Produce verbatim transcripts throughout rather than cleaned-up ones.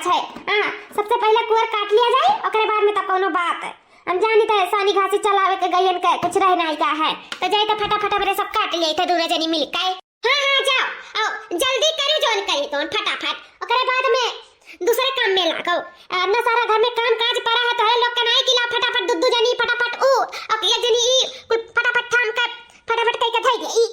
है। हाँ, सबसे पहले कुअर काट लिया जाए, ओकरे बाद में तब कौनो बात है। हम जानी तो सानी घासी चलावे के गइयन के कुछ रह नाहीं का है, तो जाई तो फटाफट हमरे सब काट लिया थे दोनों जनी मिल के। हाँ, हाँ, जाओ, आओ, जल्दी करू जौन करी तौन फटाफट, ओकरे बाद में दूसरे काम में लागो। अपना सारा घर में काम काज पड़ा है, तोहरे लोग के नाहीं कि लाओ फटाफट दू दू जनी फटाफट ऊ, और एक जनी ई, कुल फटाफट थाम के, फटाफट कह के धई दे ई।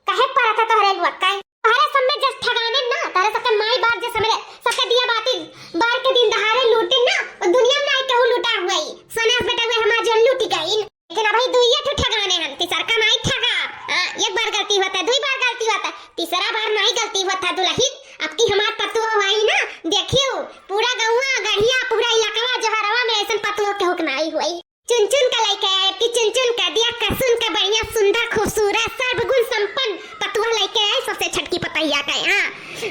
काहे पड़ा था तोहरे लोग का? तोहरे सब में जस ठगाने ना, तोहरे सबके माई बाप जस हमरे सबके दिया बाती बार के दिन दहाड़े लूटे ना, वो दुनिया में नाहीं केहू लूटा हुआ ही। सोना बेटा हुए हमार जौन लूटी गई। लेकिन अबही दुइये ठो ठगाने हन, तीसरका नाहीं ठगा। हाँ, एक बार गलती होता है, दुई बार गलती होता है, तीसरा बार नाहीं गलती होता दुलहिन। अब की हमार पतुआ हुई ना, देखियो, पूरा गौवा, गढ़िया, पूरा इलाकवा, जोहरवा में ऐसन पतुआ केहू के नाहीं हुई। चुन चुन का लइके आए, कि चुन चुन का दिया, कसुन का बढ़िया, सुंदर, खूबसूरत, सर्वगुण संपन्न पतुआ लइके आए, सबसे छटकी पतैया का। हाँ,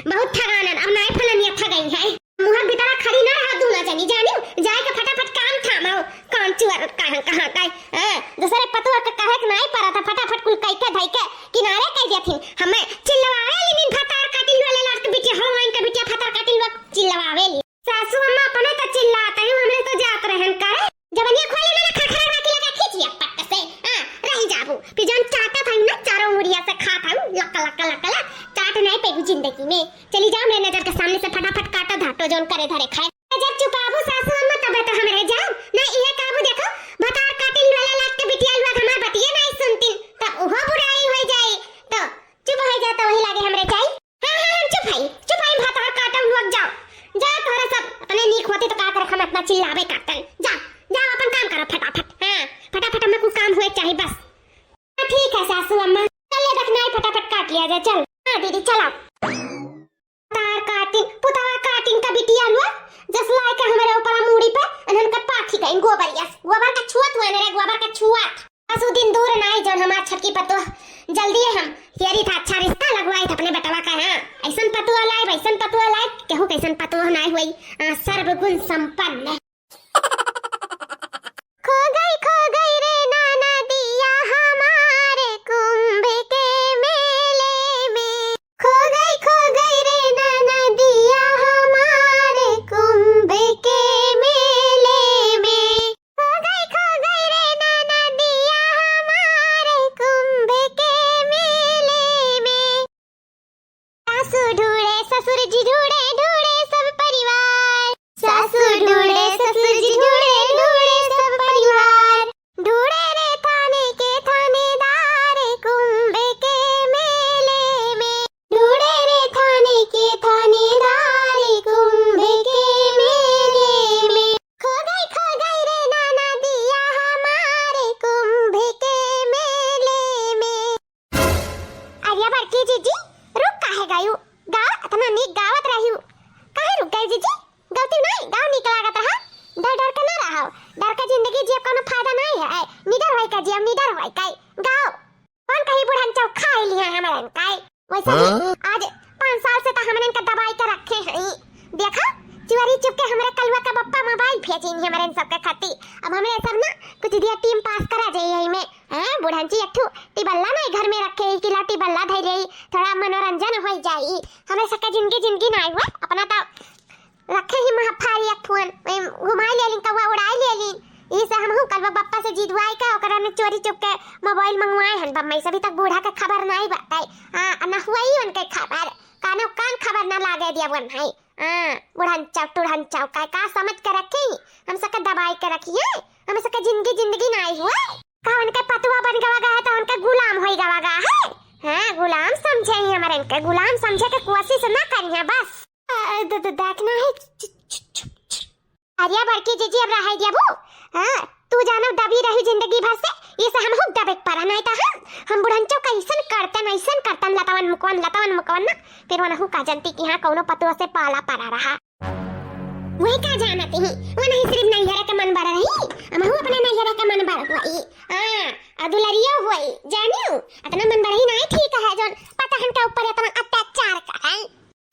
बहुत ठगानन, अब नाहीं फलनिया ठगई है। मुँह भीतरा खड़ी ना रहा दूना जनी, जानियो, जाए के फटाफट काम थामाओ। काम चुअर कहाँ, कहाँ का, हाँ, दूसरे पतुआ के कहे के नाहीं पड़ा था, फटाफट कुल कह के धई के किनारे कह दियथिन। हमें चिल्लवावे ली नीन भतार काटिल वाले लाट के बिटिया, हो इनका बिटिया भतार काटिल वा चिल्लवावे ली। सासू अम्मा अपने तो चिल्लात हैं, हमरे तो जात रहन करे। जबनिया खोले ना, ना, खरखरा की लगा खींच लिया पट्ट से। हाँ, रही जाबू। फिर जौन चाटत हई ना, चारों मुड़िया से खात हई, लक, लक, लक, लक, चाट नाहीं पेबू जिंदगी में। चली जाओ मेरे नजर के सामने से, फटाफट काटो धाटो जौन करे धरे खाए। जब चुपाबू सासू अम्मा, तबे तो हमरे जाओ। ना इहे काबू देखो, भतार काटिल वाला लाग के बिटिया लोग हमार बतिये नाहीं सुनतिन, तब उहो बुराई हो जाई। तो चुप हो जा, तो वही लागे हमरे जाई। हाँ, हाँ, हम चुप हई, चुप हई, भतार काटो लोग जाओ। जा, तोहरे सब अपने नीक होती तो का करे, हम इतना चिल्लावे करतन। जा, जा, अपन काम करो फटाफट। हाँ, फटाफट हमें कुछ काम हुए चाही बस। हाँ, ठीक है सासू अम्मा, चल ले दखनाई फटाफट काट लिया जाए, चल। हाँ दीदी, चलो। तार काटिन, पुतवा काटिन का बिटिया लोग, जस लाए के हमरे ऊपर मूड़ी पे, अनहन का पाथी गई गोबर यस, गोबर का छुअत हुआ रे, गोबर का छुअत। बस उ दिन दूर नाहीं जौन हमार छटकी पतोह, जल्दी हम तेरी था अच्छा रिश्ता लगवाई था अपने बेटवा का। हाँ, ऐसन पतोह लाई, वैसन पतोह लाई, केहू कैसन पतोह नाहीं हुई। हाँ, सर्वगुण संपन्न। खो गई, खो गई रे ननदिया हमारे कुंभ के मेले में। खो गई, खो गई रे ननदिया हमारे कुंभ के मेले में। खो गई, खो गई रे ननदिया हमारे कुंभ के मेले में। सासू ढूंढे, ससुर जी ढूंढे, ढूंढे सब परिवार। सासू ढूंढे, ससुर जी ढूंढे, ढूंढे सब परिवार। ढूंढे रे थाने के थानेदार कुंभ के मेले में। ढूंढे रे थाने के थानेदार कुंभ के मेले में। खो गई, खो गई रे ननदिया हमारे कुंभ के मेले में। अरे बड़की जीजी, रुक काहे गयू? गाओ, इतना नीक गावत रही हूँ, काहे रुक गई जीजी? गलती नहीं, गाओ, नीक लागत रहा। डर डर के ना रहो, डर के जिंदगी जिए कोनो फायदा नहीं है। निडर होई का जियो, निडर होई का। गाओ। कौन कही बुढ़न चौ खाई लिया हमरन का। वैसे भी हाँ? आज पाँच साल से तो हमरन का दबाई के रखे हैं। देखा, चोरी चुप के हमरे कलुआ का बप्पा मोबाइल भेजिन हमरन सबके खाती। अब हमरे सब ना कुछ दिया टीम पास करा जाए यही में। हैं, बुढ़न जी एक ठू टिबल्ला नहीं घर में रखे ही, किला टिबल्ला धई रही, थोड़ा मनोरंजन होई जाई। हमरे सबके जिंदगी, जिंदगी नहीं हुआ, अपना तो रखे ही महफारी एक फोन, वही घुमाई ले लीन, कौआ उड़ाई ले लीन। यही से हमहू कलवा बप्पा से जिदवाई के ओकरा में चोरी चुप के मोबाइल मंगवाए हन। बम्मई से अभी तक बूढ़ा के खबर नाई बाटे। हाँ, ना हुआ ही उनके खबर, कानो कान खबर ना लागे दिया वन है। हाँ, बुढ़न चौ, टुढ़न चौ, का, का समझ के रखी? हम सबके दबाई के रखिए, हम सबके जिंदगी, जिंदगी नाई हुआ। का उनके पतुआ बन गवा गा है तो उनके गुलाम होई गवा गा है? हाँ, गुलाम समझे ही, हमारे इनके गुलाम समझे के कोशिश ना करिए बस। अ, द-, द-, देखना है। च-, च-, च-, च-, अरे बड़की जीजी, अब रहाई दिया वो। हाँ, तू जानो दबी रही जिंदगी भर से, ये से हम हूँ दबे के परा, नहीं तो हम, हम बुढ़ंचो का ऐसन करतन, ऐसन करतन, लतवन मुकवन, लतवन मुकवन ना, फिर वनहू का जनती कि हाँ, कौनो पतुआ से पाला परा रहा। वही का जानत ही, वो नहीं सिर्फ नैहरा के मन बढ़ रही, हमहू अपने नैहरा के मन बढ़ हुई। हाँ, आ दुलरियो हुई, जानियो, इतना मन बढ़ी नहीं ठीक है, जौन पता हन के ऊपर इतना अत्याचार करें।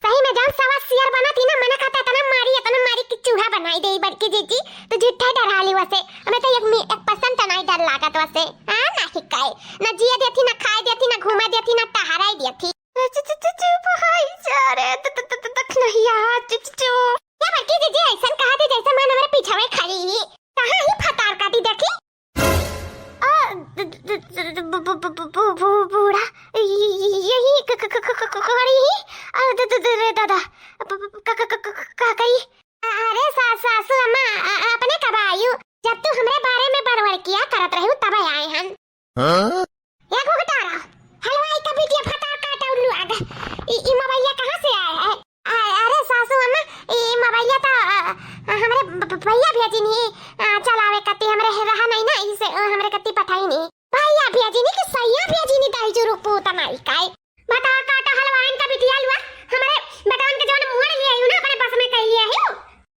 सही में जौन सवा सियर बनत ही ना, मने कहता इतना मारी, इतना मारी कि चूहा बनाई दे बड़की जीजी, तो झूठा डरा ली वसे। हमें तो एक मी-, एक percent नहीं डर लागत वसे। हाँ, ना हिकाए, ना जिए देती, ना खाए देती, ना घूमे देती, ना टहराए देती। चु-, चु-, चु-, चुप होई जा रे, त-, त-, त-, त-, तक नहीं आ, चु-, चु-, चु। क्या बड़की काटे खड़ी ही। कहाँ ही भतार काटी देखी? आ, द-, द-, द-, द-, बू-, बू-, बू-, बू-, बू-, बूढ़ा, य-, य-, यही क-, क-, क-, क-, क-, खड़ी ही। आ, द-, द-, द-, रे दादा, ब-, ब-, ब-, का, का, का, का, का, का करी? अरे सा-, सासू अम्मा, अ-, अ-, अपने कब आयु? जब तू हमरे बारे में बड़बड़किया करत रही, तब आए हन। हाँ? ए घुघटारा, हलवाई का बिटिया भतार काटा उल्लू आग। ई, ई मोबाइलिया कहाँ से आया है? आ, अरे सासू अम्मा, ई मोबाइलिया तो, अ, अ, हमरे ब-, ब-, भैया भेजिन ही, अ, चलावे कती हमरे रहा नहीं ना, इसे, अ, हमरे कती पठाई नहीं। भैया भेजिन ही कि सैया भेजिन ही, दाई जुरुक पूत माई काई। भतार काटा हलवाइन का बिटिया लुआ, हमरे बेटवन के जवन मोड़ लिए हइउ ना, अपने बस में कइ लिए हइउ।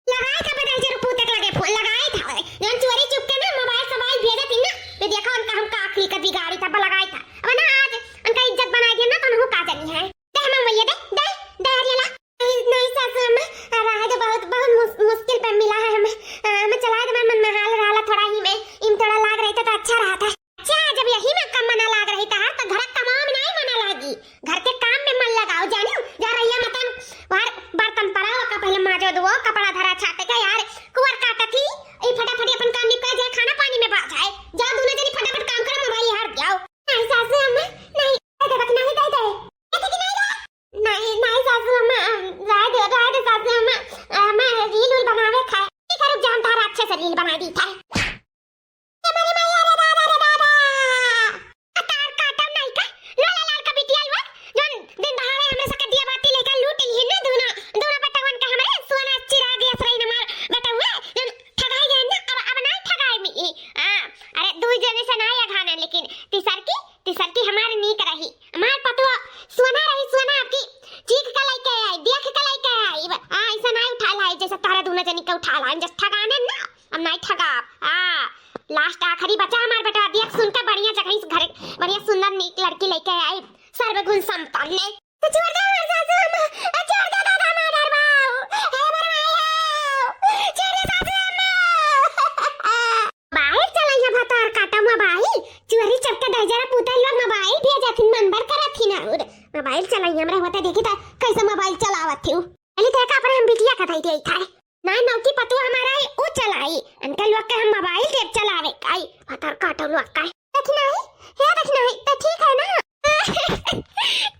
लगाई था बेटा, जरूर पूते के लगे फोन लगाई था। जवन चोरी चुप के ना मोबाइल सोबाइल भेजत ही ना, ये देखा उनका हम का आखिरी का बिगाड़ी था, लगाई था। अब ना आज उनका इज्जत बनाई दिया ना, तो उनको का जानी है। दे हम भैया, दे, दे, दे हरियाला। नहीं, नहीं सासू अम्मा, अब आज बहुत, बहुत मुस-, मुश्किल पे मिला है हमें। अ, मैं चला दे, मन, मन में हाल रहा थोड़ा ही में, इम थोड़ा लाग रही था तो अच्छा रहा था। अच्छा, जब यही में कम मना लाग रही तहार, तो घर कमावा में नाई मना लागी। घर के काम में मन लगाओ, जानियो? जा रहिया मतन, बार बर्तन पड़ा, ओका पहले माजो दो, कपड़ा धरा छाटे का यार, कुवर काटत ही, ई फटाफट अपन काम निपटा जाए, खाना पानी में बात जाए। जाओ दोनों जनी फटाफट काम करो, मोबाइल हार जाओ। नहीं सासू अम्मा, नहीं, दे दे, नहीं दे दे। कहते कि नहीं दे। नहीं, नहीं सासू अम्मा, रह दे, रह दे सासू अम्मा, अ, मैं रील उल बनावे खाए। ठीक है, रुक जा, हम तारा अच्छे से रील बना दी था। ए मोरी माई, अरे दादा, अरे दादा। भतार काटम नाई का, लोला लाल का बिटिया लोग, जौन दिन दहाड़े हमें सके दिया बाती लेकर लूट ली ना, दूना, दूना बेटवन का हमारे सोना चिराग यस रही हमार बेटवा, जौन ठगाई गए ना, अब, अब नाई ठगाई मी। आ, अरे, दुई जने से नाई अघाने, लेकिन तीसर की, तीसर की हमारे नीक रही। हमार पतुआ सोना रही, सोना आपकी चीख के लेके आई, देख के लेके आई। आ, ऐसा नाई उठा लाई, जैसे तारा दूना जनी का उठा लाई, जस ठगाने ना। अब नाई ठगाब। आ, लास्ट आखिरी बचा हमार बेटा, दिया सुन के बढ़िया जगह इस घर, बढ़िया सुंदर नीक लड़की लेके आई, सर्वगुण संपन्न। तो छोड़ दे हमार सासू अम्मा, आ, छोड़ दे दादा हमार डरवाओ, हे हमार माया, छोड़ दे सासू अम्मा। बाहर चला यहाँ भतार काटा मोबाइल, चोरी चुपके दहिजरा पूता लोग मोबाइल भेजत हिन, मन भर करत हिन और मोबाइल चलाई हमरा होते देखी त कैसे मोबाइल चलावत थी। चली देखा अपने हम बिटिया का धई दिया था। ना नौकी पतुआ हमारा है, ऊ चलाई। अनका लोग के हम मोबाइल देब चलावे। आई, भतार काटो लोग का। देखी नाही, हे देखी नाही, तो ठीक है ना?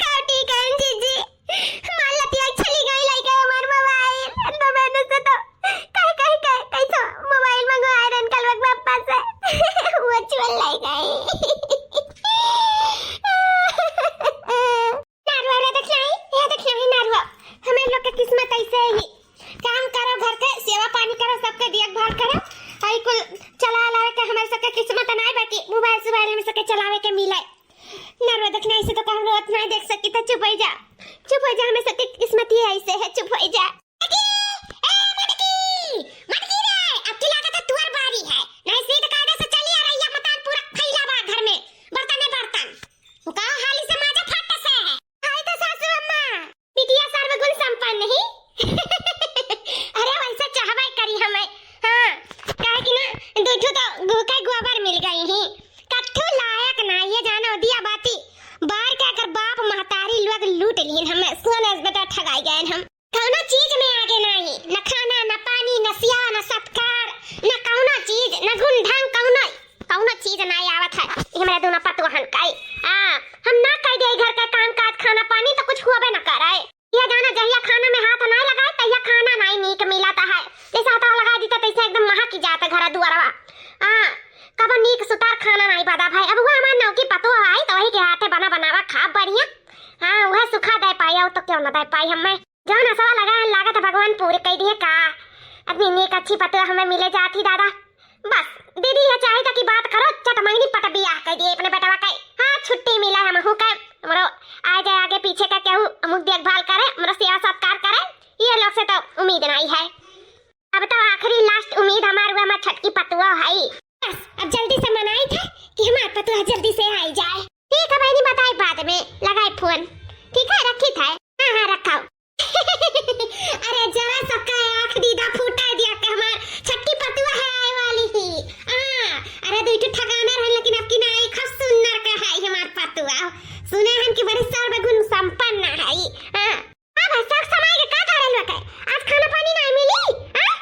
का ठीक है जीजी? मान लतिया चली गई, लाई गई हमार मोबाइल। तो मैंने से तो कह, कह, कह, कैसे मोबाइल मंगवाए रहन कल वक्त पापा से। वो चुअल लाई गई। नारुआ रे, देख नाही, यह देख नाही, नारुआ। हमें लोग के किस्मत ऐसे ही। काम करो, घर के सेवा पानी करो, सबके देखभाल करो। आई कुल चला लावे के हमारे सबके किस्मत नाई बाकी मोबाइल सोबाइल में सबके चलावे के मिले। नारुआ देख नाही, ऐसे तो हम रोत नाही देख सकी, तो चुप हो जा, चुप हो जा, हमें सबके किस्मत ही ऐसे है, चुप हो जा। मटकी! ए, मटकी! मटकी रे! अब की लागत है तुअर बारी है। नहीं सीध कायदे से चली आ रही है, मतान पूरा फैला बा घर में। बर्तन में बर्तन। का हाली से माजा फट से है। हाय तो सासू अम्मा। बिटिया सर्वगुण संपन्न ही। अरे वैसे चाहबे करी हमें। हाँ, काहे कि ना, दू ठो तो गू के गोबर मिल गई ही। कत्थू लायक ना, ये जानो दिया बाती। बार के अगर बाप महतारी लोग लूट लीन हमें, सोने से बेटा ठगाई गए हम। कौनो चीज में आगे नाही, न खाना, न पानी, न सिया, न सत्कार, न कौनो चीज, न गुण ढंग, कौनो, कौनो चीज नाही आवत है। ई हमरा दोनों पतोहन काई। आ, हम ना कह दे घर का काम काज, खाना पानी तो कुछ हुआ ना करे। ये जाना जहिया खाना में हाथ नाही लगाए, तहिया खाना नाही नीक मिलत है। जैसे हाथ लगा दी तो तैसे एकदम महक जात घर दुआरवा। आ, कब नीक सुतार खाना नाही बदा भाई। अब वो हमार नौकी पतोह आई तो वही के हाथे बना बनावा खा बढ़िया। हाँ, वह सुखा दे पाई, और तो क्यों ना दे पाई हमें। जौन असवा लगा है, लागत है भगवान पूरे कई दिए का। अतनी नीक अच्छी पतोह हमें मिले जाती दादा। बस, दीदी ये चाहे था कि बात करो, चट मंगनी पट बियाह कर दिए अपने बेटवा के। हाँ, छुट्टी मिला हम हूँ के, हमरो आ जाए आगे पीछे का केहू, हम देखभाल करे, हमरो सेवा सत्कार करे, ये लोग से तो उम्मीद नहीं है। अब तो आखिरी last उम्मीद हमार हुआ, हमार छटकी पतुआ है। बस, अब जल्दी से मनाई थे कि हमार पतुआ जल्दी से आई जाए। ठीक है बहनी, बताई बाद में, लगाई फोन। ठीक है, रखी था। हाँ, हाँ, रखाओ। अरे जरा सबका आँख दीदा फूटा दिया के हमार छटकी पतुआ है आए वाली ही। हाँ, अरे दुई ठो ठगाना रहे, लेकिन अब की ना आई, खूब सुंदर का है हमार पतुआ। सुने हन कि बड़ी सर्वगुण संपन्न है। हाँ। अब सब समय के का कारण बा के? आज खाना पानी नाही मिली? हाँ?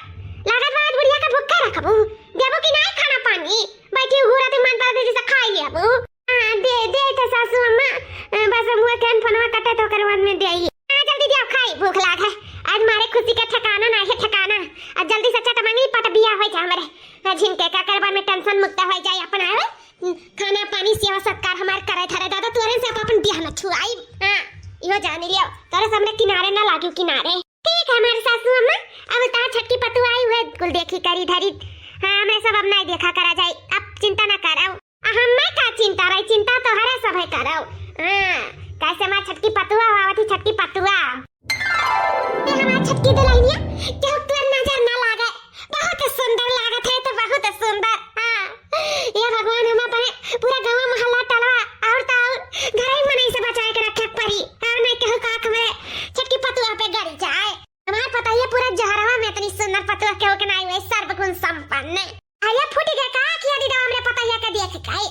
लागत बा आज बुढ़िया के भूखे कुल देखी करी धरी। हाँ, हमरे सब अब नाहीं देखा करा जाई, अब चिंता ना करउ। आ, हम्मे का चिंता रही, चिंता तोहरे सभे करउ। हाँ, कैसे हमार छटकी पतुआ आवत ही, छटकी पतुआ। ए हमार छटकी दुलहिनिया, केहू तोर नजर ना लागे, बहुत सुंदर लागत है तो बहुत सुंदर। हाँ, ए भगवान, हम अपने पूरा गाँव मोहल्ला टलवा और तो और घर ही मनई से बचाए के रखे के पड़ी। हाँ, नहीं केहू का आँख में छटकी पतुआ पे गड़ी जाए। हमार पतोहिया पूरा जहरवा में इतनी सुंदर पतुआ केहू के नाई हुए, सर्वगुण संपन्न। अरे फूट गया का कि यदि हमरे पतोहिया के देख के?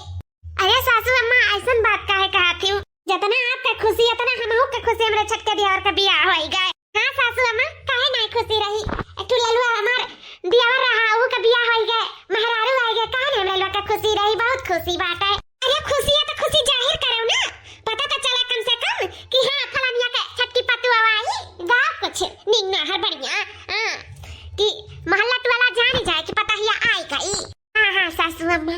अरे सासू अम्मा, ऐसन बात काहे कहत हू? जतना आपके खुशी, उतना हमहू के खुशी, हमरे छटके देवर के बियाह होई गए। हाँ सासू अम्मा, काहे नाई खुशी रही? एक ठो ललुआ हमार देवर रहा, ऊ के बियाह होई गए, मेहरारू आई गए, काहे नाई हमरे लोग के खुशी रही? बहुत खुशी बात है। अरे खुशी है तो खुशी जाहिर करो ना, पता तो चले कम से कम कि हाँ फलानिया के छटकी पतुआ आई, गाँव कुछ निक नाहर बढ़िया, हाँ, कि मोहल्ला टोला जानी जाए कि पतोहिया आई गई। हाँ, हाँ, सासू अम्मा।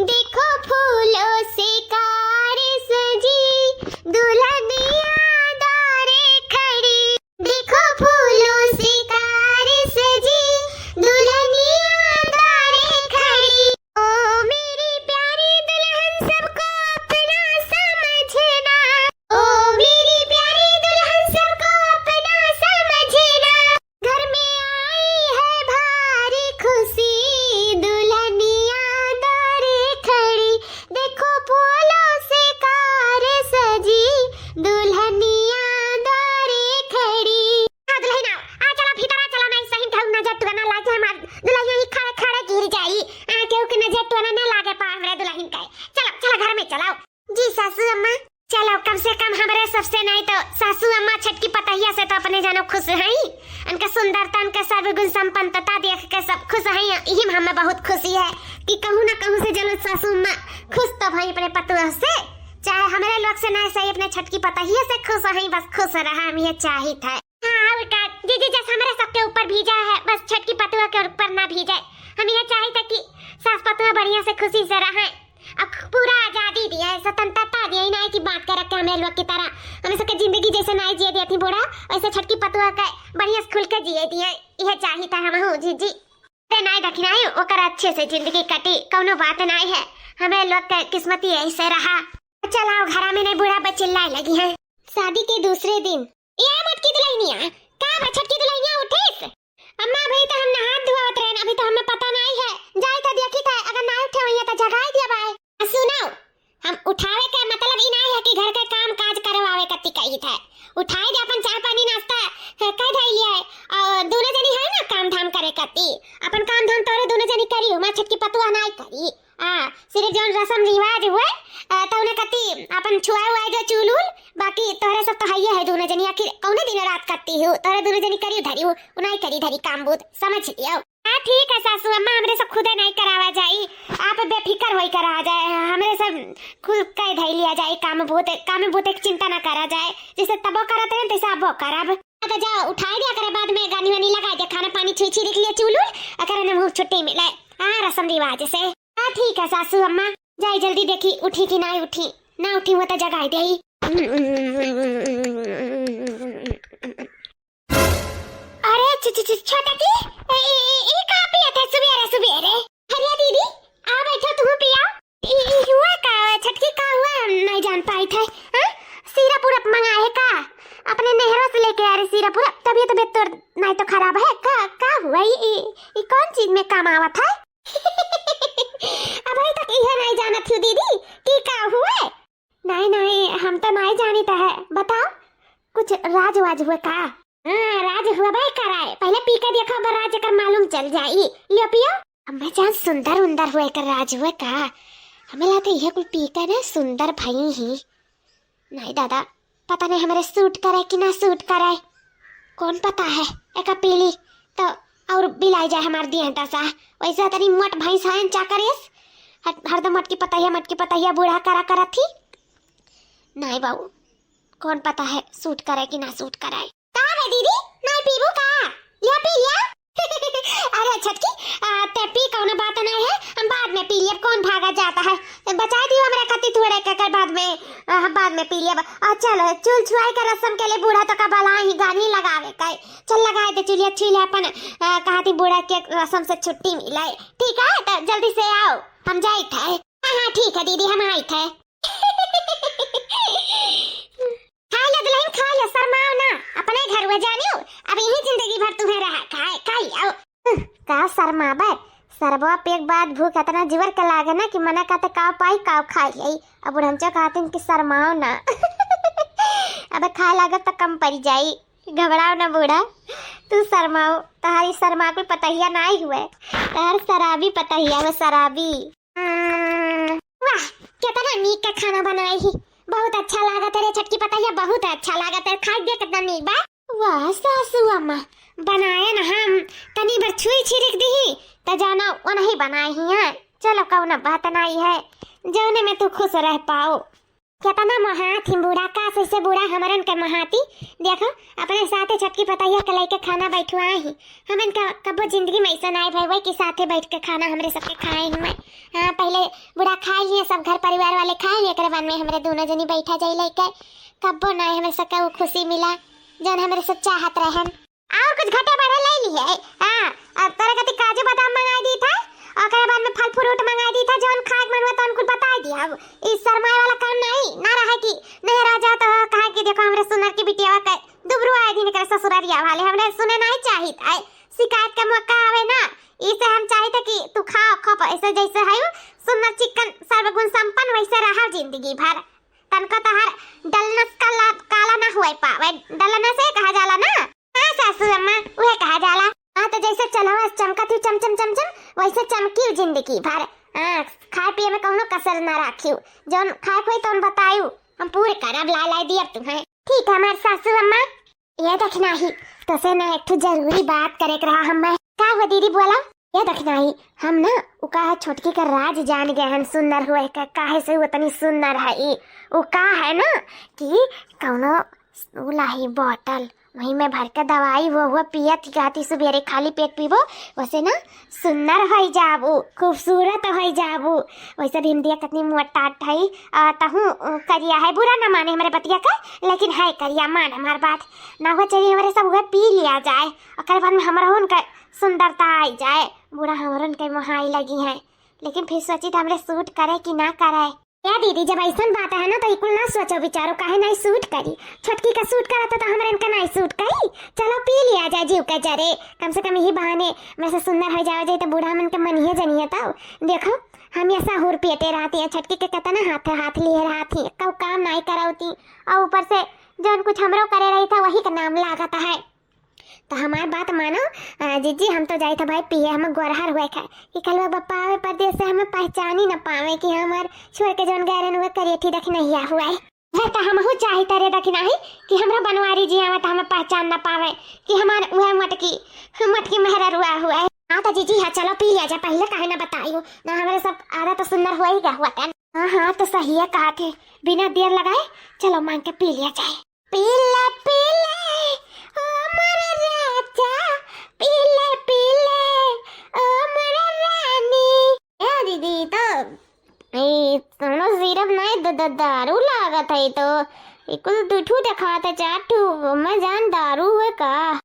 देखो फूलों से कार सजी, दुल्हनिया द्वारे खड़ी। देखो फूलों से कार सजी, दुल्हनिया द्वारे खड़ी। ओ मेरी प्यारी दुल्हन, सबको अपना समझना। ओ मेरी प्यारी दुल्हन, सबको अपना समझना। घर में आई है भारी खुशी, दुल्हनिया द्वारे खड़ी। देखो फूलों से कार सजी, दुल्हनिया द्वारे खड़ी। आ दुल्हन आओ, आ चला भीतर आ चला, नहीं सही केहू नजर टोना लागे हमार दुल्हनिया ही खड़े खड़े गिर जाई। आ केहू के नजर टोना ना लागे पा हमरे दुल्हन का। चलो, चला घर में चलाओ। जी सासू अम्मा। चलो, कम से कम हमरे सबसे नहीं तो सासू अम्मा छटकी पतोहिया से तो अपने जानो खुश हई। उनका सुंदरता, उनका सर्वगुण संपन्नता देख के सब खुश हई। यही में हमें बहुत खुशी है कि कहूँ ना कहूँ से जरूर सासू अम्मा खुश तो भई अपने पतोह से, चाहे हमरे लोग से नहीं सही, अपने छटकी पतोहिया से खुश हई। बस खुश रहा, हम ये चाहित है। हाँ, और का, जीजी जस हमरे सबके ऊपर भीजा है, बस छटकी पतोह के ऊपर ना भीजे। हम ये चाहित है कि सास पतोह बढ़िया से खुशी से रहें। अब पूरा आजादी दिया है, स्वतंत्रता दिया है, नाई कि बांध के रखे हमें लोग की तरह। हमें सबके जिंदगी जैसे नाई जिए दिया थी बूढ़ा, वैसे छटकी पतुआ के बढ़िया से खुल के जिए दिया है। यह चाहित है हमहू जीजी। अरे नाई दखिनाई, ओकर अच्छे से जिंदगी कटी, कौनो बात नाई है। हमें लोग के किस्मत ही ऐसे रहा। चलाओ घरा में नहीं, बूढ़ा बस चिल्लाए लगी है। शादी के दूसरे दिन। ए मोटकी दुल्हनिया, का बा छोटकी दुल्हनिया उठिस? अम्मा, अभी तो हम नहात धोवत रहन, अभी तो हमें पता नाई है। जाई तो देखी था, अगर नाई उठे होइए तो जगाई दिया बाय। आ सुनो, हम उठावे के मतलब ई नाई है कि घर के काम काज करवावे कत्ती कही था। उठाई दे अपन चाय पानी नाश्ता, अ, कह धई लिया है। और दोनों जनी है ना काम धाम करे कत्ती, अपन काम धाम तोरे दोनों जनी करी, हमार छोटकी पतुआ नाई करी। आ, सिर्फ जौन रसम रिवाज हुए, आ, तौने कत्ती अपन छुआए हुआ जो चूल उल, बाकी तोहरे सब तो हइये है दोनों जनी, आखिर कौने दिन रात कत्ती हो, तोहरे दोनों जनी करी धरी हो, उनाई करी धरी काम बूत, समझ लियो। हाँ, ठीक है सासू अम्मा, हमरे सब खुदे नाई करावा जाई, आप बेफिकर होई करा जाए, हमरे सब खुद कह धई लिया जाए काम बूत, काम बूत के चिंता ना करा जाए, जैसे तबो करत रहे तैसे अबो करब। हाँ, तो जाओ उठाई दिया करे, बाद में गानी वानी लगा दे, खाना पानी छुई छुई लिख लिया चूल उल, अकर ने मुँह छुट्टी मिले। हाँ, रसम रिवाज से। हाँ, ठीक है सासू अम्मा, जाई जल्दी देखी उठी कि ना उठी, ना उठी हुआ तो जगाई देई। अरे छ-, छ-, छ-, छोटा की, ए, ए, ए, ए का पियत है सुबेरे सुबेरे? हरिया दीदी, आ बैठो, तुम पिया। ई, ई हुआ का, छटकी का हुआ, हम नहीं जान पाई थे। हाँ? सीरा पूरा मंगाए का? अपने नेहरा से लेके आ रहे सीरा पूरा, तबियत, तबियत तो नहीं तो खराब है का? का हुआ? ई, ई, ई कौन चीज में काम आवत है? अबही तक इहे नाई जानत हूँ दीदी, कि का हुए? नाई, नाई, हम तो नाई जानित है। बताओ, कुछ राज वाज हुए का? हाँ, राज हुए बे कराए। पहले पी के देखो, अगर राज एकर मालूम चल जाई। लियो पियो। अम्मा जान, सुंदर उंदर हुए एकर राज हुए का? हमें लागत है इहे कुल पी के ना सुंदर भई ही। नाई दादा, पता नहीं हमरे सूट करे कि ना सूट करे, कौन पता है, एका पीली तो और बिलाई जाए हमार दिया दशा। वैसे तनी मोट भैंस है चाकरेस, हर-, हरदम मटकी पतैया, मटकी पतैया बूढ़ा करा करा थी। नाई बाबू, कौन पता है सूट करे कि ना सूट करे। का बे दीदी, नाई पीबू का? लिया पी लिया। अरे छटकी, आ, ते पी कौनो बात नाई है, हम बाद में पी लिया, कौन भागा जाता है, बचाई दियो। हमरे खातिर थोड़े के कर बाद में, अ, हम बाद में पी लेब। और चल, चूल छुआई के रस्म के लिए बूढ़ा तो का बला ही गानी लगावे का। चल लगाए दे चूल्हा, छील अपन, अ, कहा थी बूढ़ा के रस्म से छुट्टी मिले। ठीक है, तो जल्दी से आओ, हम जाइत है। हाँ, हाँ, ठीक है दीदी, हम आइत है। खा ले दुल्हन, खा ले, शर्माओ ना, अपने घर हुआ जानियो, अब यही जिंदगी भर तुम्हें रहा खाए, खाई आओ। हम्म, का शर्माबे? सरबा पे एक बात भूख इतना जीवर के लागे ना कि मना कहते काव पाई, काव खाई आई। अब बुढ़मचा कहते हैं कि शर्माओ ना। अब खाए लागत तो कम पड़ जाई, घबराओ ना बूढ़ा, तू शर्माओ, तहारी शर्मा कोई पतहिया ना ही हुए, तहार शराबी पतहिया हुए, शराबी। हम्म, वाह, केतना नीक के खाना बनाई ही। बहुत अच्छा लागत है रे छोटकी पतहिया, बहुत अच्छा लागत है। खाई दे केतना नीक बा। वाह सासू अम्मा, बनाए न हम तनी भर छुई छिरिक दिही, त जाना वो नहीं बनाई ही है। चलो कौनो बात नहीं है, जौने में तू खुश रह पाओ। केतना मोहात ही बूढ़ा, का से बूढ़ा हमरन के मोहाती। देखो, अपने साथे छोटकी पतहिया के लइके खाना बैठुआ ही। हमन का कबो जिंदगी में ऐसा नाई भय हुए कि साथे बैठ के खाना हमरे सबके खाए हुए। हाँ, पहले बूढ़ा खाए लिए, सब घर परिवार वाले खाए लिए, एकरे बाद में हमरे दोनों जनी बैठा जाई लइके। कबो नाई हमरे सबके वो खुशी मिला, जौन हमरे सब चाहत रहन। और कुछ घटे बढ़े ले ली है? हाँ, अब तोरे कति काजू बादाम मंगाई दी था, ओकरे बाद में फल फ्रूट मंगाई दी था, जौन खाए के मन हुआ तौन कुल बताई दिया। अब ई शर्माए वाला काम नहीं ना रहे कि नहीं रह जा तो कहा कि देखो हमरे सुनर की बिटिया का दुबरू आए दिन एकरे ससुररिया वाले, हमरे सुने नहीं चाहित है। शिकायत का मौका आवे ना, इसे हम चाहित कि तू खाओ, खप ऐसे जैसे है सुंदर चिकन सर्वगुण संपन्न वैसे रहा जिंदगी भर। तनको तहार डलनस काला, काला ना हुए पावे, डलनस से कहा जाला ना। हाँ सासू अम्मा, उहे कहा जाला। हाँ, तो जैसे चनवा चमकत ही चम चम चम चम, वैसे चमकी जिंदगी भर। हाँ, खाए पिए में कौनो कसर ना राखियो, जौन खाए खोई तौन बतायू, हम पूरे करब, ला ला दियब तुम्हें। ठीक है हमार सासू अम्मा। ये देखना ही, तोसे ना एक ठो जरूरी बात करे के रहा हमें। का हुआ दीदी, बोला? ये देखना ही, हम ना उ का है छोटकी का राज जान गए हन सुंदर हुए का, काहे से वो तनी सुंदर है ई। उ का है ना कि कौनो उ लाही बोतल, वही में भर के दवाई वो, वो पियत ही कहती सुबेरे खाली पेट पीबो, वैसे ना सुंदर होई जाबू, खूबसूरत होई जाबू। वैसे भी हम दिया कितनी मोटाट है, आ, तहूँ, अ, करिया है, बुरा ना माने हमरे बतिया का, लेकिन है करिया, मान हमार बात। ना हुआ चाहिए हमरे सब हुआ पी लिया जाए, ओकर बाद में हमरा उनका सुंदरता आई जाए, बूढ़ा हमरन के मोहाई लगी है। लेकिन फिर सोची तो हमरे सूट करे कि ना करे। ए दीदी, जब ऐसन बात है ना तो ई कुल ना सोचो विचारो, काहे नहीं सूट करी? छोटकी का सूट करत है तो हमरन का नहीं सूट करी? चलो पी लिया जाए जीव के जरे, कम से कम यही बहाने में से सुंदर हो जाओ जाए तो बूढ़ा मन के मन ही जनिए। तब देखो हम ये सहूर पियते रहती है, छोटकी के कितना हाथ हाथ लिए रहती है, कऊ काम नहीं करौती, और ऊपर से जौन कुछ हमरो करे रही था वही का नाम लागत है। तो हमार बात मानो, अ, जीजी, हम तो जाइत है भाई पिए, हम गोरहर हुए खाए कि कलवा बप्पा आवे परदेस से हमें पहचानी न पावे कि हमार छोड़ के जौन गए रहन हुए करिए थी दखिनहिया हुए। वह तो हमहू चाहित रे दखिनाही कि हमरा बनवारी जी आवे तो हमें पहचान न पावे कि हमार वह मटकी, मटकी मेहररुआ हुए। हाँ तो जीजी, हाँ चलो पी लिया जा, पहले काहे ना बताई हो ना, हमारे सब आधा तो सुंदर हुआ ही गया हुआ था। हाँ हाँ, तो सही है कहा थे, बिना देर लगाए चलो मांग के पी लिया जाए। पीले पीले ओ मोरे राजा, पीले पीले ओ मोरे रानी। ए दीदी, तो ई कोनो सिरप नहीं द-, द-, दारू लागत है तो। ई कुल दू ठू देखात है, चार ठू, मैं जान दारू है का?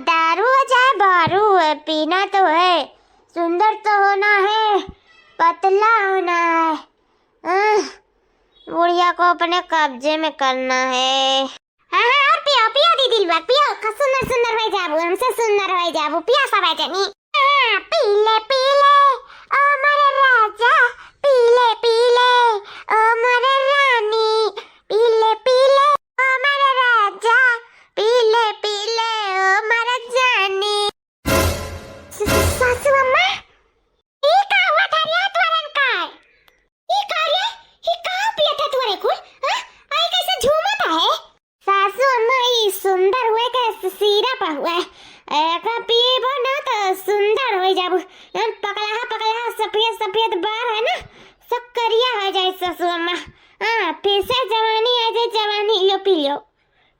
दारू है चाहे बारू है, पीना तो है। सुंदर तो होना है, पतला होना है। आह, बुढ़िया को अपने कब्जे में करना है। हाँ, हाँ, और पियो, पियो दीदी लोग, पियो, क-, सुंदर, सुंदर हो जाबू, हमसे सुंदर हो जाबू, पियो सब जनी। हाँ, पीले, पीले, ओ मोरे राजा, पीले, पीले, ओ मोरे रानी, पीले, पीले, ओ मोरे राजा, पीले, पीले, ओ मोरे जानी। स-, स-, सासू अम्मा, ई का हुआ था रे तोरन का? ई का रे? ई का पियत है तोरे कुल? हाँ? आई कैसे झूमत है? सासू अम्मा, ई सुंदर हुए के स-, सिरप हुए। एका पीबो ना तो सुंदर हो जाबू। जौन पकलहा पकलहा सफेद सफेद बार है ना, सब करिया हो जाए सासू अम्मा। हाँ, फिर से जवानी आ जाए, जवानी। लो पी लो,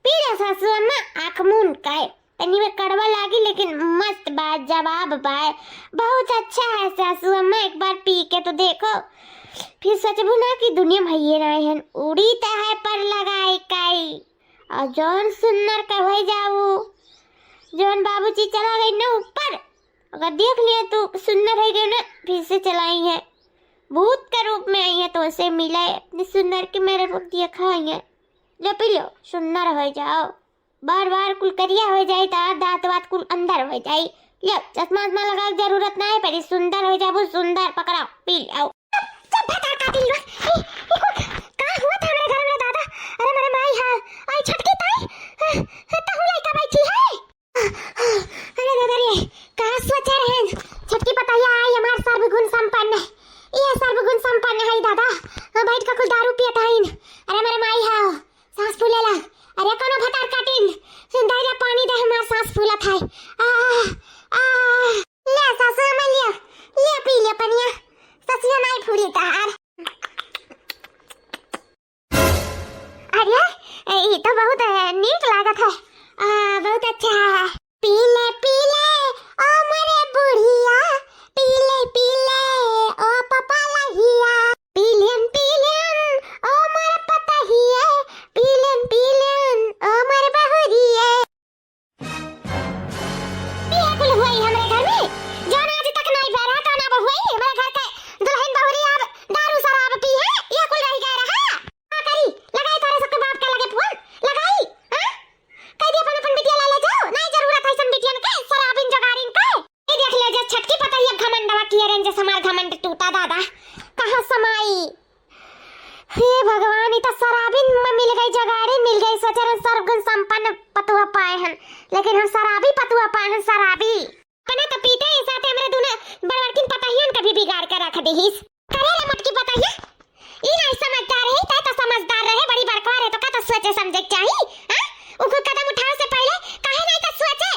पी लो सासू अम्मा, आँख मूंद के। तनी में कड़वा लागी लेकिन मस्त बा, जवाब बा। बहुत अच्छा है सासू अम्मा, एक बार पी के तो देखो। फिर सोचबू ना कि दुनिया में हइये ना हन, उड़ी त है पर लगाई काई। और जौन सुन्नर का होइ जाऊ, जौन बाबूजी चला गई ना ऊपर, अगर देख लिया तू सुन्नर होइ गई ना, फिर से चलाई है, भूत के रूप में आई है, तो उसे मिला है अपने सुन्नर के, मेरे को देखा है। ले पी लियो, सुन्नर होइ जाओ। बार बार कुल करिया होइ जाई, तार दांत वात कुल अंदर होइ जाई। लियो, चश्मा उश्मा लगावे के जरूरत ना है, पर ई सुंदर होइ जाबू, सुंदर। पकड़ा, पी लियो। चुप भतार काटिन लोग। ई, ई कुल का हुआ था हमरे घर में दादा? अरे मेरे माई, हाँ, आई छोटकी ताई, हाँ, हाँ, तहु लइका बैठी है। अरे दादा रे, का सोचे रहन? छोटकी पतोहिया आई हमार सर्वगुण संपन्न। ये सर्वगुण संपन्न है दादा। हाँ, बैठ के कुल दारू पियत हईन। अरे मेरे माई, हाँ, सांस फूले लाग। अरे कोनो भतार काटिन, सुंदर जा पानी दे, हमार सांस फूलत है। आ, आ, ले सासू अम्मा, लियो, लियो पी लियो पनिया, ससिया नाई फूली तहार। अरे, ई तो बहुत, अ, नीक लागत है। आ, बहुत अच्छा है। पी ले, पी ले, ओ मोरे बुढ़िया, पी ले, पी ले, ओ पपलहिया। पी लेन, पी लेन, ओ मोरे पतहिया, पी लेन, पी लेन, ओ मोरे बहुरिया। इहे कुल हुई हमरे घर में, जौन आज तक नाई भय रहा, कौना बहु हुई? हमरे घर के दुल्हन बहुरी अब दारू शराब पी है, इहे कुल रह गए रहा। का करी? लगाई तोरे सबके बाप के लगे फोन, लगाई, हाँ? कह दिया अपन, अपन बिटिया ला ले जाओ, नाई जरूरत है ऐसन बिटियन के, शराबिन जोगाड़िन के। ये देख ले, जे छटकी पतहिया घमंडवा किए रहन, जैसे हमार घमंड टूटा दादा, कहाँ समाई? हे भगवान, ई तो शराबिन में मिल गई, जोगाड़ी मिल गई। सोचे रहन सर्वगुण संपन्न पतुआ पाए हन, लेकिन हम शराबी पतुआ पाए हन, शराबी। अपने तो पीते ही साथे हमरे दूनो बड़बड़किन पतहियन के भी बिगाड़ के रख दिहिस। करे रे मोटकी पतहिया, ई नहीं समझदार है, तै तो समझदार रहे, बड़ी बड़कवा रहे, तो का तो सोचे समझे के चाही, हाँ? उ कुल कदम उठावे से पहले काहे नहीं तो सोचे?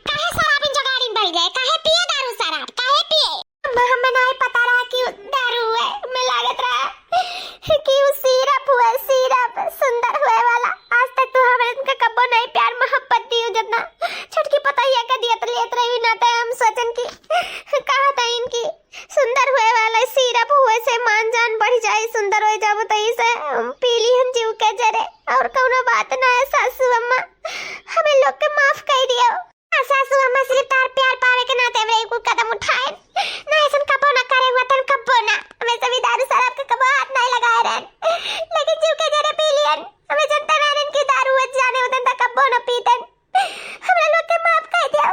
काहे शराबिन जोगाड़िन बन गए? काहे पिए दारू शराब? काहे पिए? अम्मा, हमें नहीं पता रहा कि उ दारू हुए। हमें लागत रहा कि उ सिरप हुए, सिरप सुंदर हुए वाला। आज तक तू हमरे इनका कब्बो नहीं प्यार मोहब्बत दियो, जितना छोटकी पतहिया के दियत लेत रही ना, तो हम सोचन कि कहा था इनकी सुंदर हुए वाला सिरप हुए से मान जान बढ़ जाए, सुंदर हो जाबो, तो इसे हम पी ली हम जीव के जरे। और कौनो बात ना है सासू अम्मा, हमें लोग के माफ कर दियो। आ सासू अम्मा, सिर्फ तार प्यार पावे के नाते हमरे कुल कदम उठाए। ना ऐसन कबो ना करे हुआ तन कबो ना। हमें सभी दारू शराब के कबो हाथ नहीं लगाए रहन। लेकिन जीव के जरे पी लियन। हमें जनता रहन कि दारू हुआ जाने उतन तक कबो ना पीतन। हमरा लोग के माफ कर दियो।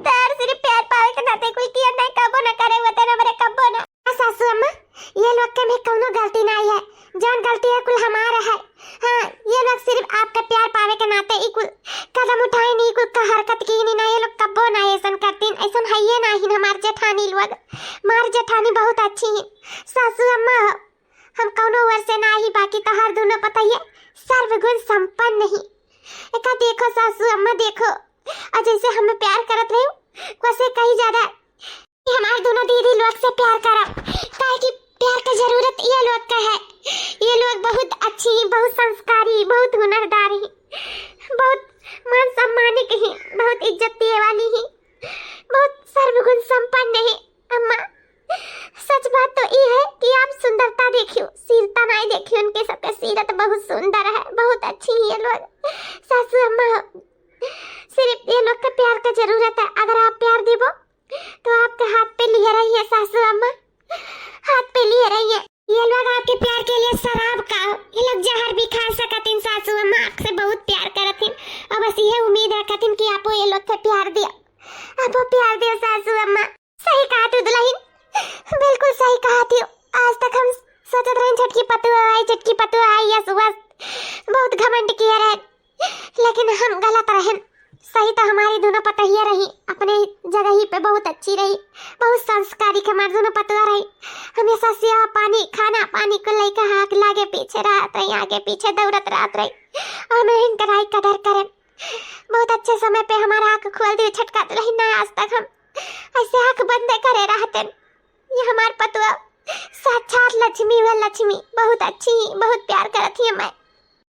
तार सिर्फ प्यार पावे के नाते कुल किया नहीं कबो ना करे हुआ तन हमरे कबो ना। आ सासू अम्मा, ये लोग के में कौनो गलती नहीं है, जौन गलती है कुल हमार है। हाँ, ये लोग सिर्फ आपका प्यार पावे के नाते ई कुल कदम उठाइन, ई कुल का हरकत कीन, ना ये लोग कब्बो ना ऐसन करतीन, ऐसन हइये नाहीं हमार जेठानी लोग। हमार जेठानी बहुत अच्छी ही। सासू अम्मा हो, हम कौनो ओर से नाही, बाकी तोहार दूनो पतोहिया सर्वगुण संपन्न ही। एका देखो सासू अम्मा, देखो, और जैसे हमें प्यार करत रही, वैसे कहीं ज्यादा ये हमार दूनो दीदी लोग से प्यार करब, काहे कि प्यार के जरूरत ये लोग का है। ये लोग बहुत अच्छी, बहुत संस्कारी, बहुत हुनरदार ही, बहुत मान सम्मानिक ही, बहुत इज्जत दिए वाली ही, बहुत सर्वगुण संपन्न ही। अम्मा, सच बात तो ये है कि आप सुंदरता देखियो, शीलता नहीं देखियो। उनके सबके सीरत बहुत सुंदर है, बहुत अच्छी ही ये लोग। सासू अम्मा, सिर्फ ये लोग के प्यार का जरूरत है। अगर आप प्यार देबो तो आपके हाथ पे लिए रही है सासू अम्मा, हाथ पे लिए रही है। ये लोग आपके प्यार के लिए शराब का, ये लोग जहर भी खा सकतिन सासू अम्मा, आपसे बहुत प्यार करतिन। और बस ये उम्मीद रखतिन कि आपो ये लोग के प्यार दिया, आपो प्यार दिया सासू अम्मा। सही कहा तू दुल्हन, बिल्कुल सही कहा तू। आज तक हम सोचत रहन छोटकी पतुआ आई, छोटकी पतुआ आई, यस बस बहुत घमंड किया रहन। लेकिन हम गलत रहन। सही तो हमारी दूनो पतोहिया रही, अपने जगह ही पे बहुत अच्छी रही, बहुत संस्कारी हमारी दूनो पतुआ रही। हमेशा सेवा पानी, खाना पानी को लेकर हाथ लागे पीछे रहत रही, आगे पीछे दौड़त रहत रही। और हमें इनकर आई कदर करन। बहुत अच्छे समय पे हमारा आँख खोल दियो छोटका दुल्हन, ना आज तक हम ऐसे आँख बंदे करे रहते। ये हमार पतुआ साक्षात लक्ष्मी हुआ, लक्ष्मी बहुत अच्छी, बहुत प्यार करत ही हमें।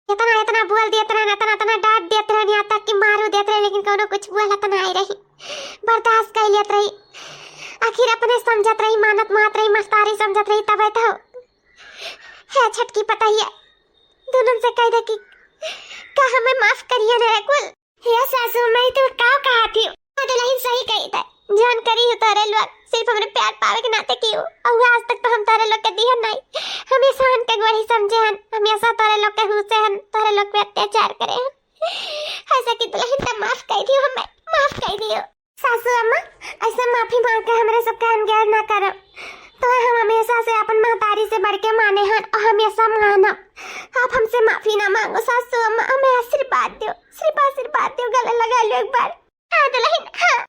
इतना, इतना बोल दिए, इतना, इतना, इतना डांट देत रहन, यहाँ तक कि मारू देत रहन, लेकिन कोनो कुछ बोलत नाहीं रही, बर्दाश्त कर लेत रही। आखिर अपने समझत रही, मानत मात रही, मस्तारी समझत रही, तबे तो क्या छटकी पता ही है, दुनन से कह दे कि का हमें माफ करिए ना कुल। हे सासू, मैं तो का कहा थी? हाँ, दुलहिन सही कही था। जान करी हो तोरे लोग, सिर्फ हमरे प्यार पावे के नाते की हो। और आज तक तो हम तोरे लोग के दिहन नहीं। हमेशा हन के गोरी समझे हन, हमेशा तोरे लोग के हुसे हन, तोरे लोग पे अत्याचार करे हन। ऐसा कि दुलहिन तो माफ कर दियो हमें, माफ कर दियो। सासू अम्मा, ऐसे माफी मांग के हमरे सबके अनज्ञान ना करब। तो हम हमेशा से अपन महतारी से बढ़ के माने हन और हमेशा मानब। आप हमसे माफी ना मांगो सासू अम्मा, हमें आशीर्वाद दो, सिर्फ आशीर्वाद दो, गले लगा लो एक बार। हाँ दुलहिन, हाँ।